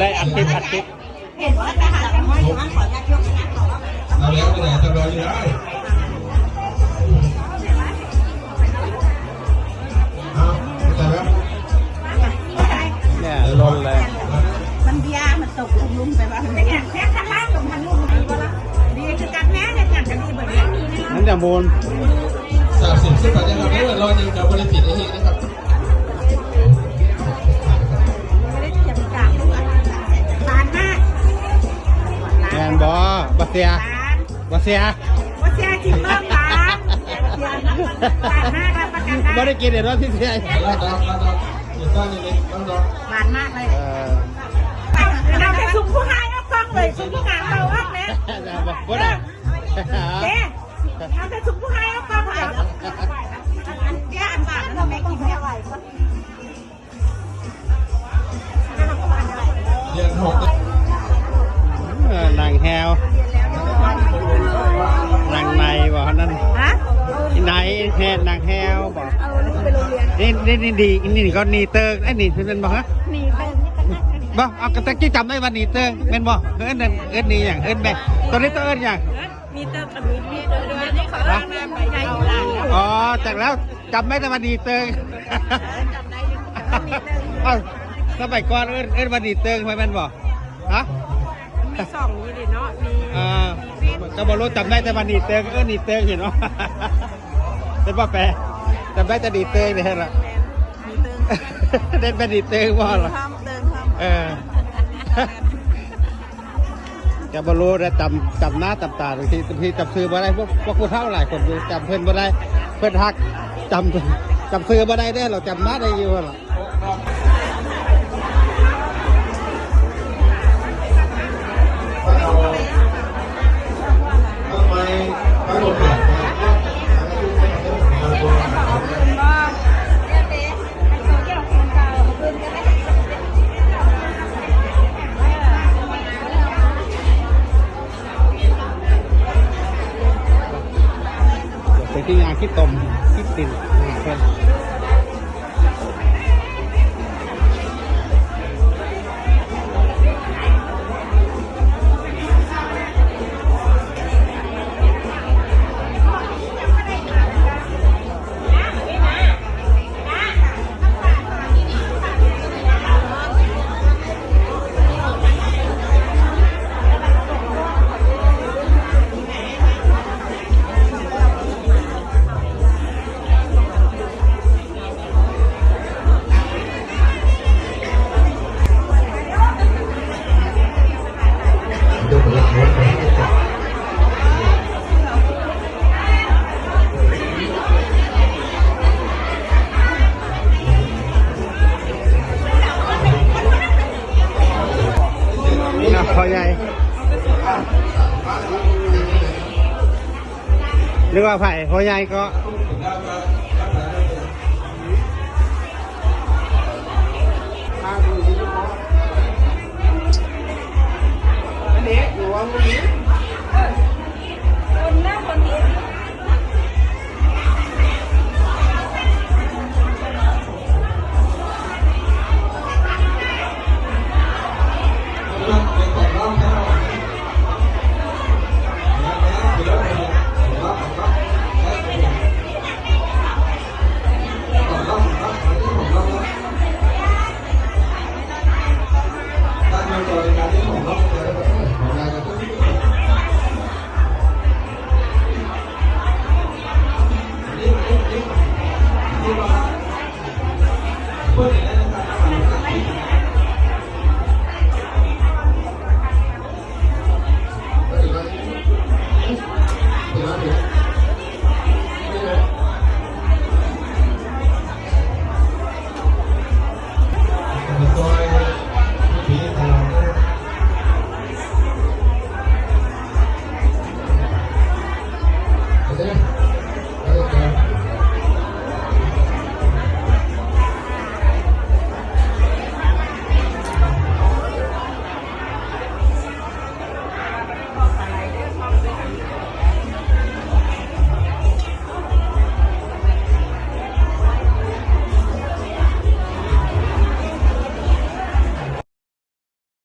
ໄດ້ອັດຄລິບ ອັດຄລິບ. ເຫັນວ່າໄປຫາແຕ່ງງານຢູ່ຫັ້ນ ຂໍອະນຸຍາດຍົກຂະໜາດເຂົາວ່າ ເອົາແລ້ວ ໄປໄດ້ ເອົາແລ້ວ ເອົາ ເອົາແລ້ວ ແນ່ ລົ້ນແລ້ວ ມັນເບຍ ມັນຕົກລົງໄປວ່າ ມັນເບຍ ແຄ່ຂ້າງລ່າງລົງ ມັນລົງໄປວ່າ ດີຄືກັນແນ່ ເຮັດຫຍັງກໍດີເບິດ ມັນຈະໂມນ ສາມສິບ ສິບ ບາດ ຍັງເອົາໄປ ຮ້ອຍໜຶ່ງ ກໍບໍ່ໄດ້ຜິດອີ່ຫຍັງນະຄັບ. ຫວານມາກ ແມ່ນບໍ່? ບໍ່ເຊື່ອ ຫວານ ບໍ່ເຊື່ອ ບໍ່ເຊື່ອ ກິນເບິ່ງ ຫວານ ຫວານມາກ ຮັບປະກັນໄດ້ ບໍ່ໄດ້ກິນເດ ບໍ່ເຊື່ອ ລອງ ລອງ ລອງ ຫວານມາກເລີຍ ເອີ ເອົາແຕ່ຊຸມຜູ້ຮ້າຍອອກກ້ອງເລີຍ ຊຸມຜູ້ງາມເອົາອອກແນ່ ບໍ່ໄດ້ ເດ້ ເອົາແຕ່ຊຸມຜູ້ຮ້າຍອອກກ້ອງເລີຍ ເດ້ ອັນຫວານນັ້ນແມ່ກິນບໍ່ໄດ້. ເອີ ໜັງແຮວ ໜັງໃນບໍ່ນັ້ນ ຮະ? ໃນແຮວ ໜັງແຮວບໍ່? ນີ້ ນີ້ ນີ້ດີ ນີ້ກໍໜີເຕີງ ອັນນີ້ແມ່ນບໍ່ຮະ? ໜີເຕີງ ບໍ່ ເອົາ ກໍແຕ່ກີ້ຈຳໄດ້ວ່າໜີເຕີງ ແມ່ນບໍ່? ເອີ້ນ ເອີ້ນໜີຫຍັງ? ເອີ້ນແບບ ໂຕນີ້ຕ້ອງເອີ້ນຫຍັງ? ມີເຕີງກັບມີ ມີເຕີງ ຮະ? ອໍ ຈັກແລ້ວ ຈຳໄດ້ແຕ່ວ່າໜີເຕີງ ເອີ ຈຳໄດ້ຢູ່ ເອົ້າ ສະໄໝກ່ອນເອີ້ນ ເອີ້ນວ່າໜີເຕີງ ແມ່ນບໍ່? ຮະ? ມີສອງນີ້ເດເນາະ ມີ ອ່າ ກໍບໍ່ຮູ້ ຈຳໄດ້ແຕ່ວ່າໜີເຕີງ ເອີ້ນໜີເຕີງ ເຫັນບໍ່? ເຫັນບໍ່ແປ? ຈຳໄດ້ແຕ່ໜີເຕີງນີ້ ເຫັນລະ ແມ່ນ ໜີເຕີງ ເນັ້ນແມ່ນໜີເຕີງບໍ່ລະ? ເຕີງ ເອີ ແມ່ນ ກໍບໍ່ຮູ້ນະ ຈຳ ຈຳໜ້າຈຳຕາ ບາງທີ ບາງທີຈຳຊື່ບໍ່ໄດ້ ພວກ ພວກຜູ້ເຖົ້າຫຼາຍຄົນຢູ່ ຈຳເພິ່ນບໍ່ໄດ້ ເພິ່ນຮັກ ຈຳ ຈຳຊື່ບໍ່ໄດ້ເດ້ ລາວຈຳໜ້າໄດ້ຢູ່ລະ. ເປັນທີ່ງານທີ່ຕົມທີ່ຕິນເພິ່ນ. ອ່ະ ພໍ່ໃຫຍ່ ນຶກວ່າໃຜ? ພໍ່ໃຫຍ່ເກາະ